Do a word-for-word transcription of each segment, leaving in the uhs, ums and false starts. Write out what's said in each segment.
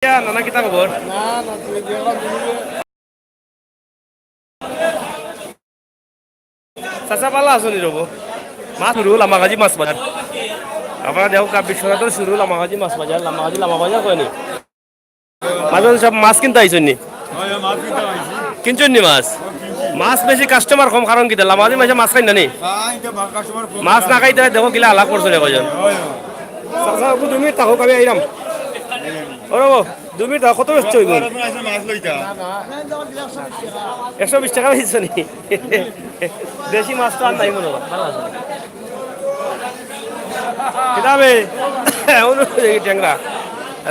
ইয়া, নানা, কিতা খবর? চাচা, ভালা আছনি রব? মাছ শুরু, লামাকাজি মাছ বাজার। আপনারা দেখো, কাপ বিশ্বনাথর শুরু, লামাকাজি মাছ বাজার, লামাকাজি, লামা বাজার কয়নি? মাছ, সব মাছ কিনতে আইছনি? কিনছনি মাছ? মাছ বেশি, কাস্টমার কম, কারণ কিতা? লামাকাজি মাসে মাছ খাইন না নি? মাছ না খাইতে দেখো কিলা হালা করছে রে কয়জন। চাচা, দুই মিনিট থাকো, আমি আইরাম। ও রব, দুই মিনিট থাকো, কত বেচছো অইগুন? একশো বিশ টেকা বেচছো নি? দেশি মাছ তো আর নাই মনে হয়। ভালা আছে। কিতা বে? অনু, এই ট্যাংরা।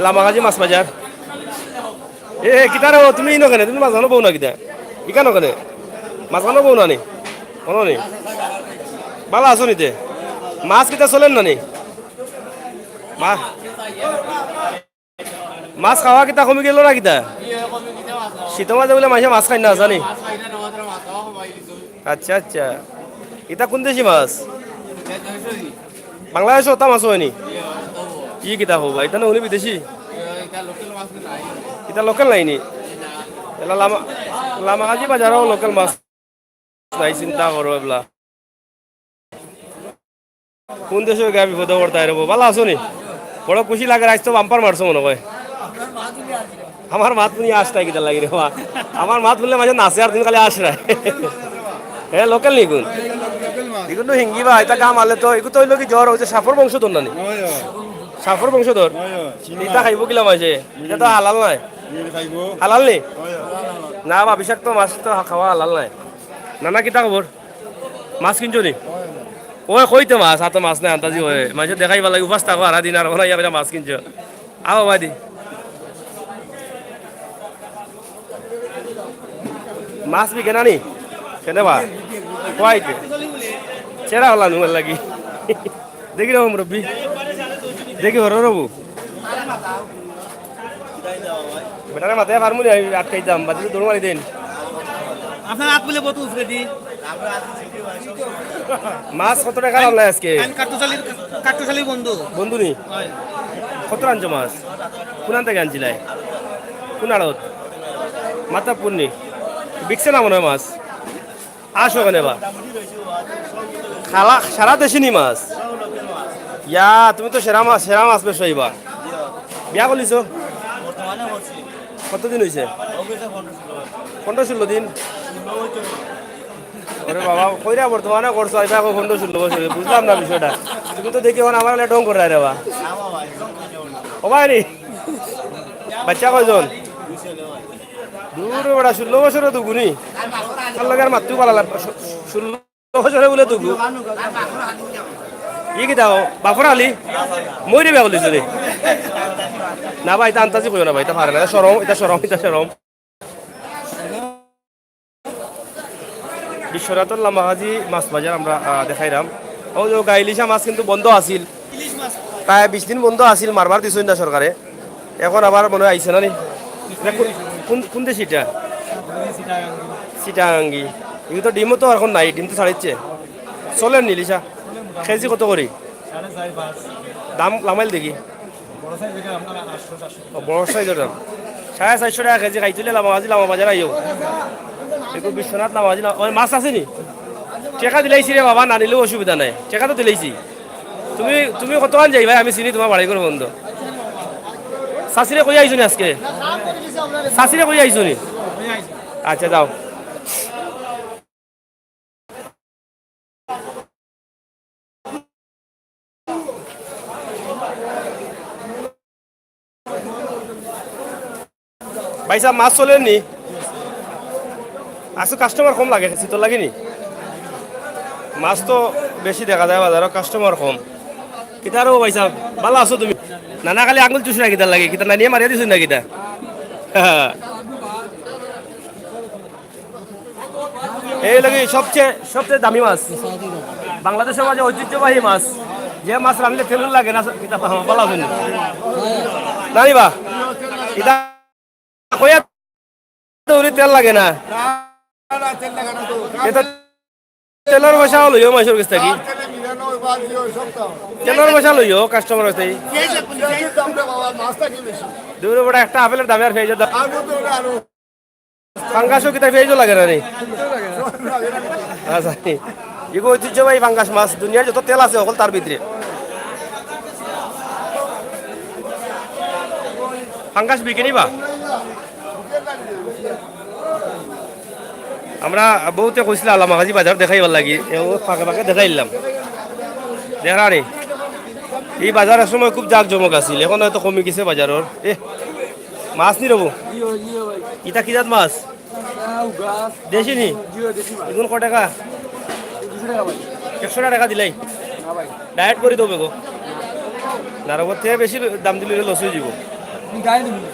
লামাকাজি মাছ বাজার। এ, এ, কিতা রে, তুমি ইনো কেনে? তুমি মাছ খানো বও না কিতা? ইকানো কেনে? মাছ খানো বও না নি? কোনো নি? ভালা আছনি তে? মাছ কিতা চলের না নি? মা-, মাছ খাওয়া কিতা কমি গেল না কিতা? শীতর মাঝে বুলে মাইনষে মাছ খাইন না, জানি। আচ্ছা, আচ্ছা। ইতা কোন দেশি মাছ? বাংলাদেশো অতা মাছ অয়নি? ই কিতা কও বা, ইতা না অইলে বিদেশি? ইতা লোকাল নাইনি? এলা লামা-, লামাকাজি বাজারো লোকাল মাছ নাই, চিন্তা করো এবলা। কোন দেশো গিয়া বিপদো পড়তায় রে বা। ভালা আছনি? বড় খুশি লাগের, আইজ তো বাম্পার মারছো মনে কয়। আমার মাত হুনি আশরায় কিতা লাগি রে বা? আমার মাত হুনলে মাঝে নাচে আর তুমি খালি আশরায়। হে, লোকাল নি ইগুন? ইগুন তো হিঙ্গি বা, ইতা গা মারলে তো, ইগু তো অইলো কি জ্বর, অউ যে সাপর বংশধর না নি? সাপর বংশধর? ইতা খাইবো কিলা মাইনষে? ইতা তো হালাল নায়। হালাল নি? না বা, বিষাক্ত মাছ তো খাওয়া হালাল নায়। নানা, কিতা খবর? মাছ কিনছো নি? ওই কইতে মাছ, হাতো মাছ নাই, আন্তাজি অয়। মাইনষে দেখাইবার লাগি উপাস থাকো হারা দিন, আর বানাইয়া বেটা মাছ কিনছো। আও বাদি। মাছ বিকে না নি? কেনে বা? কইতে। চেরা হলা নুয়ার লাগি। দেখি রব মুরব্বি। দেখি হরো রব। বেটারে মাথায় পারমু নি, আমি আটকাইতাম, বাদে তো দৌড় মারি দেন। আপনার হাত বুলে বহুত উফরে দি। মাছ কত টেকা আনলাই আজকে? কান কাট্টুশালীর, কাট্টুশালীর বন্ধু। বন্ধু নি? হয়। কত আনছো মাছ? কোনান থাকি আনছিলাই? কোন আড়ত? মাতাপুর নি? বিকছে না মনে হয় মাছ? আসো কেনে বা? খালা, সারা দেশি নি মাছ? ইয়া, তুমি তো সেরা মাছ, সেরা মাছ বেচো ইবার। বিয়া করলিছো? কতদিন অইছে? পনেরো ষোলো দিন? ওরে বাবা, কইরা বর্তমানে করছো, ইবা কও পনেরো ষোলো বছর, বুঝলাম না বিষয়টা। তুমি তো দেখি অখন আমার ঢং কররায় রে বা। ও ভাই রে, বাচ্চা কয়জন? দুরু বেটা, ষোলো বছরও দুগুনি। তার লগে আর মাততেও পারা লাগবে। ষোলো বছরে বুলে দুগু। ই কিতা ও? বাফর আলী? মইরে বিয়া করলিছে রে। না ভাই, ইতা আন্তাজি কইও না ভাই, ইতা পারে না। ইতা শরম, ইতা শরম, ইতা শরম। বিশ্বনাথর লামাকাজি মাছ বাজার আমরা, আহ, দেখাইরাম। অউ যে গা ইলিশা মাছ কিন্তু বন্ধ আছিল, প্রায় বিশ দিন বন্ধ আছিল, মারবার দিছইন না সরকারে। এখন আবার মনে হয় আইছে না নি? ইটা কোন, কোন, কোন দেশ ইটা? চিটাগাঙ্গি। ইগু তো ডিমও তো এখন নাই, ডিম তো ছাড়িচ্ছে। চলের নি ইলিশা? কেজি কত করি? দাম লামাইল দেখি। ও, বড় সাইজর দাম। সাড়ে চাইরশো টেকা কেজি খাইতে অইলে লামাকাজি লামা বাজার আইও। ইগু বিশ্বনাথ লামাকাজি লামা, ওই মাছ আছে নি? টেকা দিলাইছি রে বাবা, না নিলেও অসুবিধা নাই। টেকা তো দিলাইছি। তুমি, তুমি কতখান যাইবায়? আমি চিনি তুমার বাড়ি ঘর বন্ধ। চাচিরে কই আইছো নি আজকে? চাচিরে কই আইছো নি? আচ্ছা, যাও। ভাইসাব, মাছ চলের নি? আজকে কাস্টমার কম লাগে, শীতর লাগি নি? মাছ তো বেশি দেখা যায় বাজারো, কাস্টমার কম। কিতা রে ভাইসাব, ভালা আছো তুমি? না, না, খালি আঙুল চুষরায় কিতার লাগি? কিতা নানিয়ে মারিয়া দিছইন না কিতা? এই লাগি সবচেয়ে, সবচেয়ে দামি মাছ। বাংলাদেশর মাঝে ঐতিহ্যবাহী মাছ। যে মাছ রানলে তেল লাগে না, কিতা ভালা অয় না। নানি বা? ইতা কইয়া তো উনি তেল লাগে না। ইতা তেলর পয়সা লইও মাইনষর গেছ থাকি। কেনর পয়সা লইও কাস্টমার হইতে? দুইরে বেটা, একটা আপেলর দামে আর পেঁয়াজর দাম। পাঙ্গাসও কিতা পেঁয়াজও লাগে না নি? আচ্ছা, ইগু ঐতিহ্যবাহী পাঙ্গাস মাছ, দুনিয়ার যত তেল আছে হকল তার ভিতরে। পাঙ্গাস বিকে নি বা? আমরা বউতে কইছিল লামাকাজি বাজার দেখাইবার লাগি, এ ও ফাঁকে ফাঁকে দেখাইলাম। দেখরা নি, এই বাজার এক সময় খুব জাঁকজমক আছিল, এখন হয়তো কমি গেছে বাজারর। এ, মাছ নি রবো? ইটা কি জাত মাছ? দেশি নি? ইগুন ক টাকা? একশো টাকা দিলাই। ডায়েট করি দেবো গো। না রবো, তে বেশি দাম দিলে লস হয়ে যাব।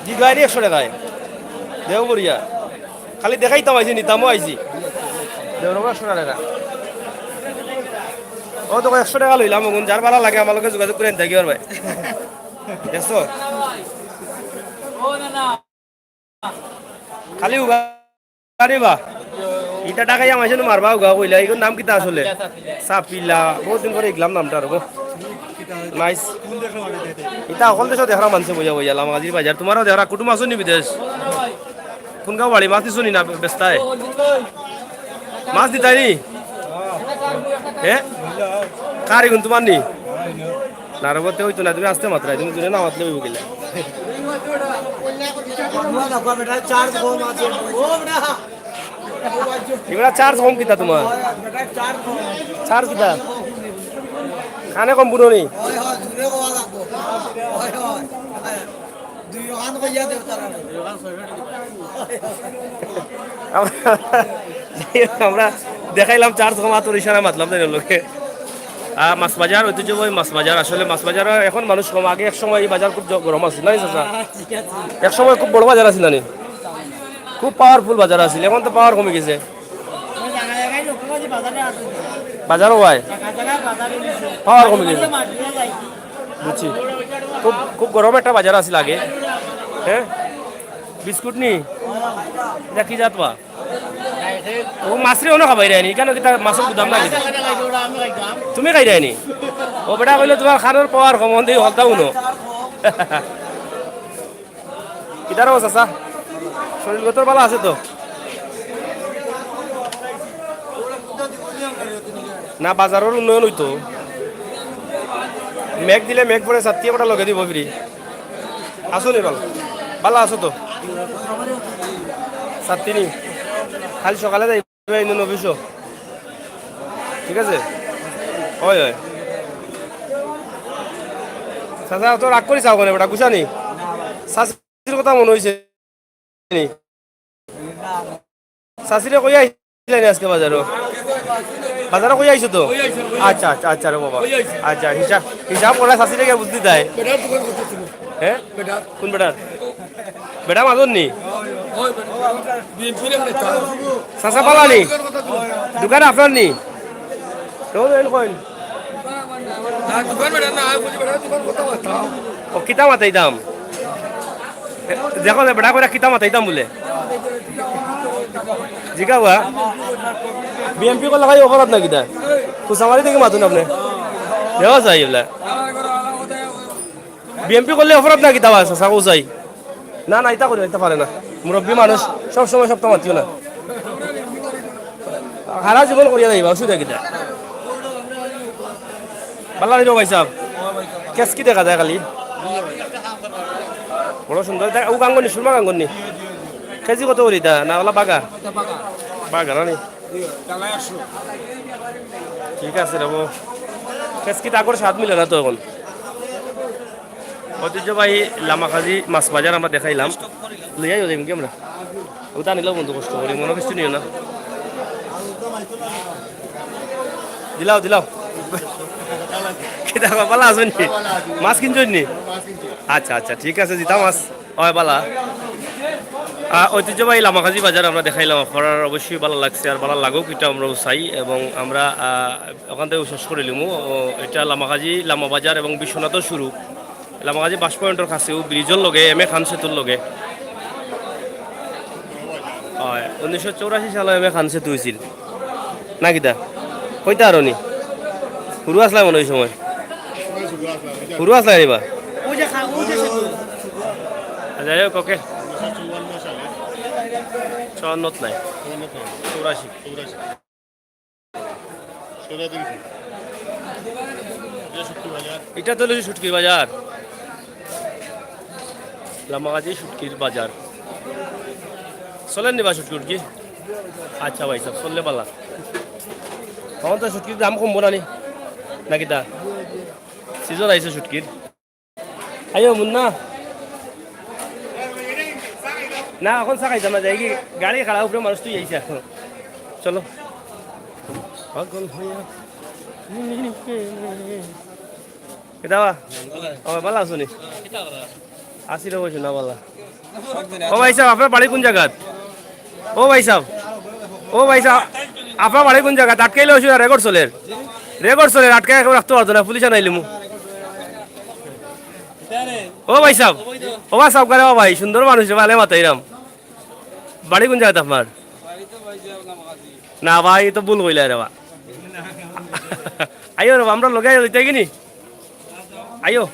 জি গায়ে নি একশো টাকায়। দেও বড়িয়া। খালি দেখাইতাম আইছি, নিতামও আইছি। দেও রবো একশো টাকা। ও তো একশো টাকা লইলাম, ওগুন যার ভালা লাগে আমার লগে যোগাযোগ করে আনতে কি পারবে। দেখছো? খালি উগারি বা। ইটা টাকাই আমার সাথে মারবা উগা কইলা। ইগুর নাম কিতা আসলে? সাপিলা। বহুত দিন পরে ইগলাম নামটা আর গো। নাইস। ইটা হকল দেশো দেখরা মানছে বইয়া বইয়া লামাকাজির বাজার। তোমারও দেখরা কুটুম আছো নি বিদেশ? কোন গাঁও বাড়ি? মাছ দিছো নি না বেস্তায়? মাছ দিতাই নি? হ্যাঁ? কার ইগুন তোমার নি? না রে, বলতে হইতো না, তুমি আস্তে মাত্রায়, তুমি জোরে না মাতলে হইব কিলা? এবার চার্জ কম কিতা তোমার? চার্জ কিতা? কানে কম বুনো নি? আমরা, আমরা দেখাইলাম চার্জ কম, আতর ইশারা মাতলাম তাই লোকে। আহ, মাছ বাজার, ঐতিহ্যবাহী মাছ বাজার। আসলে মাছ বাজার এখন মানুষ কম, আগে এক সময় এই বাজার খুব জ-, গরম আছিল, না নি চাচা? এক সময় খুব বড় বাজার আছিল, না নি? খুব পাওয়ারফুল বাজার আছিল, এখন তো পাওয়ার কমে গেছে। বাজারও হয়, পাওয়ার কমে গেছে। বুঝছি, খুব, খুব গরম একটা বাজার আছিল আগে। হ্যাঁ, বিস্কুট নি? এটা কি জাত বা? ও মাছরে অন্য খাবাই রায়নি, কেন কি তার মাছের গুদাম লাগে? তুমি খাই রায়নি? ও বেটা কইলে তোমার খানোর পাওয়ার কম, দিয়ে হলতা উনো। কিতার অবস্থা, চাচা? শরীর গতর ভালা আছে তো? না, বাজারর উন্নয়ন হইতো। মেঘ দিলে মেঘ পড়ে, ছাত্তি একটা লগে দিব ফিরি। আসো নি ভালা? ভালা আছো তো? ছাত্তি নি? কাল সকালে যাই। ইন্দু নবিশো। ঠিক আছে? হয়, হয়। চাচা, তো রাগ করি চাও কেনে বেটা? গুছা নি? চাচির কথা মনে হইছে নি? চাচিরে কই আইছিলা নি আজকে বাজারো? বাজারো কই আইছো তো? আচ্ছা, আচ্ছা, আচ্ছা রে বাবা। আচ্ছা, হিসাব, হিসাব করা চাচিরে গিয়া বুঝলি তাই? হ্যাঁ? কোন বেটার? বেটা মাদুর নি? চাচা পালা নি? দোকান আপনার নি? তো এন কইন। ও, কিতা মাতাইতাম? দেখো না, বেটা করে কিতা মাতাইতাম বলে। জিগা বা? বিএমপি করলে খালি অপরাধ না কিতা? কুচামারি থেকে মাতুন আপনি। দেওয়া যায় এগুলা। বিএমপি করলে অপরাধ না কিতা বা, চাচা, কও চাই। না, না, ইতা করি, ইতা পারে না। মুরব্বী মানুষ, সব সময় সবটা মাতিও না। হারা জীবন করিয়া যাইবা, অসুবিধা কিতা? ভালা লাগলো ভাই সাহেব। কেস কি দেখা যায় খালি? বড় সুন্দর। এটা ও গাঙ্গনি, সুরমা গাঙ্গনি। কেজি কত করি এটা? না, ওলা বাগা? বাগা না নি? ঠিক আছে রে বউ। কেস কি তাকর স্বাদ মিলে না তো এখন। ঐতিহ্যবাহী লামাকাজি মাছ বাজার আমরা দেখাইলাম। লইয়াই যাইমু কি আমরা? ওটা আনিলাও বন্ধু, কষ্ট করি, মনে কিছু নিও না। দিলাও, দিলাও। কিতা বা, ভালা আছইন নি? মাছ কিনছইন নি? আচ্ছা, আচ্ছা, ঠিক আছে, দিতাম মাছ। হয়, ভালা। আহ, ঐতিহ্যবাহী লামাকাজি বাজার আমরা দেখাইলাম, আপনার অবশ্যই ভালা লাগছে, আর ভালা লাগুক, এটা আমরাও চাই। এবং আমরা, আহ, ওখান থেকে শেষ করে নিমু। ও, এটা লামাকাজি, লামা বাজার এবং বিশ্বনাথও শুরু। লামাকাজি বাস পয়েন্টর কাছেও, ব্রিজর লগে, এম এ খান সেতুর লগে। হয়, উনিশশো চৌরাশি সালে এম এ খান সেতু হয়েছিল। না কিতা? কইতা আরো নি? হুরু আছলায় মনো অয় ওই সময়। হুরু আছলায় নি বা? যাই হোক, ওকে। চুয়ান্নত নাই। চৌরাশি। ইটা তো অইলো শুটকির বাজার। লামাগাজি শুটকির বাজার। চলের নি বা শুটকি উটকি? আচ্ছা ভাইসাব, চললে ভালা। অখন তো শুটকির দাম কমবো না নি? না কিতা? সিজন আইছে শুটকির। আইও মুন্না। না, অখন চা খাইতাম না, যাইগি। গাড়ি খাড়া, উপরে মানুষ তুই আইছে অখন। চলো। পাগল হইয়া। কিতা বা? ও, ভালা আছো নি? আছি রে, বসো না, ভালা। ও ভাইসাব, আপনার বাড়ি কোন জাগাত? ও ভাইসাব, ও ভাইসাব, আপনার বাড়ি কোন জাগাত? আটকাইলে অসুবিধা, রেকর্ড চলের। রেকর্ড চলের, আটকাই কেউ রাখতো পারতো না, পুলিশ আনাইলিমু। ও ভাইসাব, ও ভাইসাব, করে ও ভাই, সুন্দর মানুষ রে, ভালা মাতাইরাম। বাড়ি কোন জাগাত আপনার? না ভাই, ই তো ভুল কইলা রে বা। আইও রে বা, আমরার লগে আইও, যাইতায় গি নি? আইও।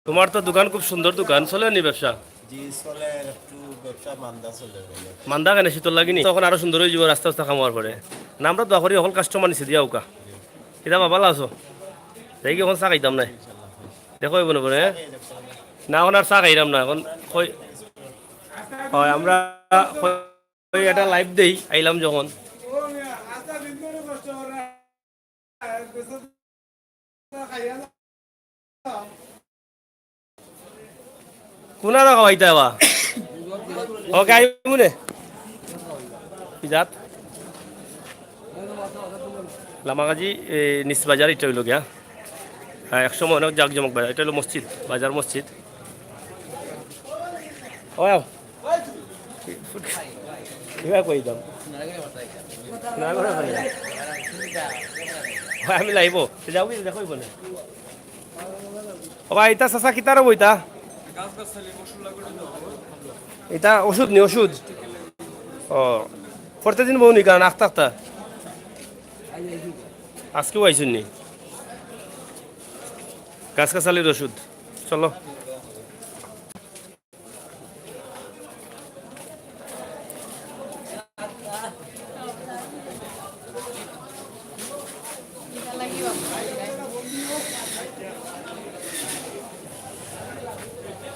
তুমার তো দোকান, খুব সুন্দর দোকান, চলের নি ব্যবসা? জি, চলের, একটু ব্যবসা মান্দা চলের। মান্দা কেনে, শীতর লাগি নি? তখন আরো সুন্দর অইযিবো, রাস্তা-উস্তা কাম অওয়ার পরে। না, আমরা দোয়া করি, হকল কাস্টমার নিচে দিয়া আউকা। কিতা বা, ভালা আছো? দেখি, অখন চা খাইতাম নায়। দেখো, অইবো না পরে, হ্যাঁ? না, অখন আর চা খাইরাম না, অখন কই, অয়, আমরা কই, একটা লাইভ দেই, আইলাম যখন। কোন আর খাওয়াইতা বা? ওকে, আইবো নে। কি জাত? লামাগাজি, এ, নিচ বাজার, ইটা অইলো গিয়া। হ্যাঁ, এক সময় অনেক জাঁকজমক বাজার। ইটা অইলো মসজিদ, বাজার মসজিদ। ও, আও। ইবা কই দাম? না, করে পারি না। ভাই, আমি লাইবো। তে যাও কি, দেখো, বলে। ও ভাই, ইতা চাচা কিতার অইবো ইতা? ইতা ওষুধ নি, ওষুধ? ও, প্রতিদিন বউ নি কারণ আখতা আখতা? আজকেও আইছইন নি? গাছ-গাছালির ওষুধ। চলো।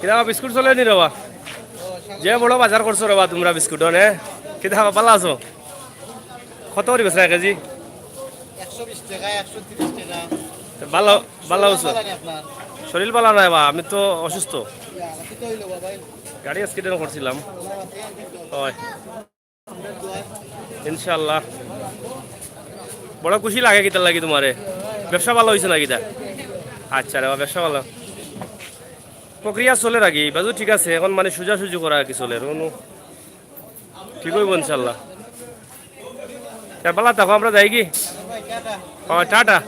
কিতা বা বিস্কুট চলের নি রে বা? যে বড় বাজার করছো রে বা তুমরা বিস্কুট, অনে? কিতা বা, ভালা আছো? কত করি বেচরা এক কেজি? একশো বিশ টাকা, একশো তিরিশ টাকা। ভালা, ভালা আছো? ভালা লাগে আপনার? শরীর ভালা নায় বা, আমি তো অসুস্থ। ইয়া, অসুস্থ অইলো বাবা। গাড়ি অ্যাক্সিডেন্ট করছিলাম। অয়। ইনশাআল্লাহ। বড় খুশি লাগে কিতার লাগি তুমারে? ব্যবসা ভালা অইছে না কিতা? আচ্ছা রে বা, ব্যবসা ভালা। প্রক্রিয়া চলের আর কি, বাজু ঠিক আছে, অখন মানে সোজাসুজি করা আর কি চলের, কোনো ঠিক অইবো ইনশাআল্লাহ। তে ভালা থাকো, আমরা যাইগি। ও, টাটা।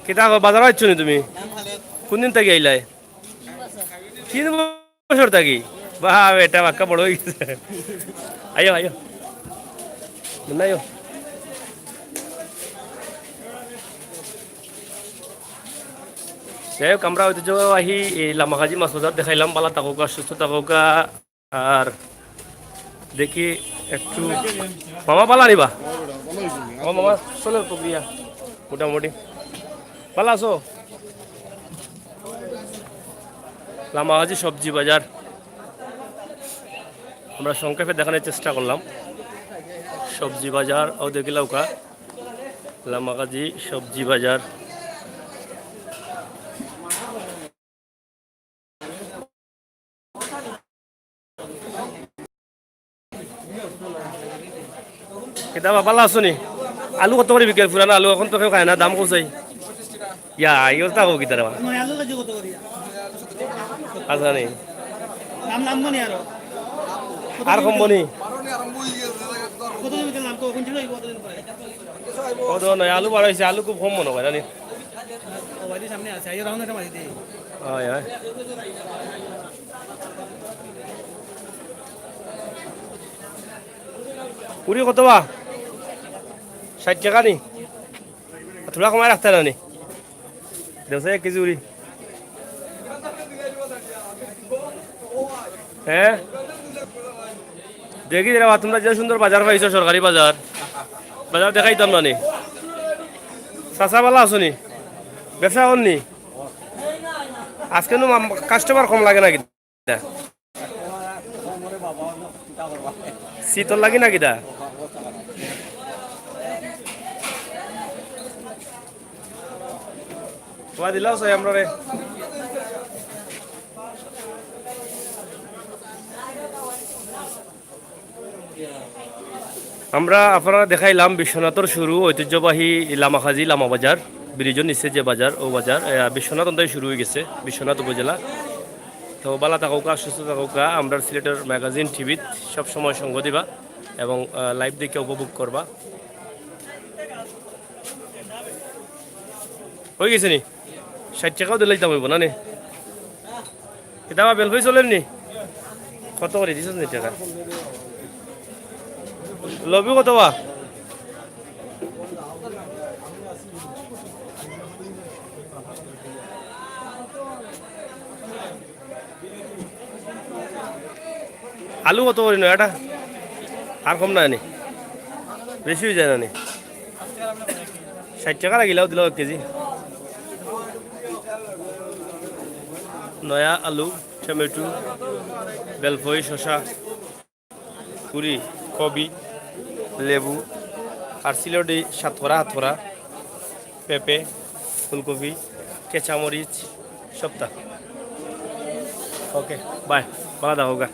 কিতা গো, বাজারো আইছো নি তুমি? কুনদিন থাকি আইলায়? তিন বছর থাকি? বাহ, বেটা বাক্কা বড় অই গেছে। আইও, আইও। না, আইও। যাই হোক, আমরা ঐতিহ্যবাহী এই লামাকাজি মাছ বাজার দেখাইলাম। ভালা থাকউক্কা, সুস্থ থাকউক্কা। আর দেখি একটু, মামা ভালা নি বা? ও মামা, চলের প্রক্রিয়া মোটামুটি। ভালা আছো? লামাকাজি সবজি বাজার আমরা সংক্ষেপে দেখানোর চেষ্টা করলাম। সবজি বাজার, ও দেখিলাউক্কা, লামাকাজি সবজি বাজার। কিতা বা, ভালা আছো নি? আলু কত করি বিকের? পুরানা আলু অখন তো কেউ খায় না, দাম কম চাই। ইয়া, ইও তা কও কিতা রে বা? আচ্ছা নি। দাম নামবো নি আরো? আর কমবো নি? কতদিন ভিতরে নামতো? কোন ছিল এই কতদিন পরে? কত নয়, আলু বাড়াইছে, আলু খুব কম মনে হয়, জানি। ও, বাড়ির সামনে আছে, এই রাউন্ড একটা মারি দিই। হয়, হয়। পুরি কত বা? ষাট টাকা নি? থোড়া কমায় রাখতে না নি? দেড়শো এক কেজি উরি। হ্যাঁ? দেখি রে বা, তোমরা যে সুন্দর বাজার পাইছো, সরকারি বাজার। বাজার দেখাইতাম না নি? চাচা ভালা আছো নি? ব্যবসা করনি? আজকে নু মাম-, কাস্টমার কম লাগে না কিতা? শীতল লাগি না কিতা? তোমার দিলাও চাই আমরা রে। আমরা আপনারা দেখাইলাম বিশ্বনাথর শুরু ঐতিহ্যবাহী লামাখাজি লামা বাজার, ব্রিজর নিচে যে বাজার, ও বাজার, আহ, বিশ্বনাথ অন্তাই শুরু হয়ে গেছে, বিশ্বনাথ উপজেলা। তো ভালা থাকউক্কা, সুস্থ থাকউক্কা, আমরা সিলেটের ম্যাগাজিন টিভিত সবসময় সঙ্গ দিবা এবং, আহ, লাইভ দেখে উপভোগ করবা। হয়ে গেছে নি? ষাট টাকাও দিলে দিতাম হইব না নি? এটা আমার বেলফই চলের নি? কত করে দিছস নি টাকা? লবি কত বা? আলু কত করি নয় এটা? আর কম না নি? বেশি হয়ে যায় না নি? ষাট টাকা লাগিলাও দিলাও এক কেজি। নয়া আলু, টমেটো, বেলফই, শসা, পুরি, কবি, লেবু, আর সিলেটি সাতকরা, হাতকরা, পেঁপে, ফুলকপি, কেঁচামরিচ, সবটা। ওকে, বাই, ভালা থাকউক্কা।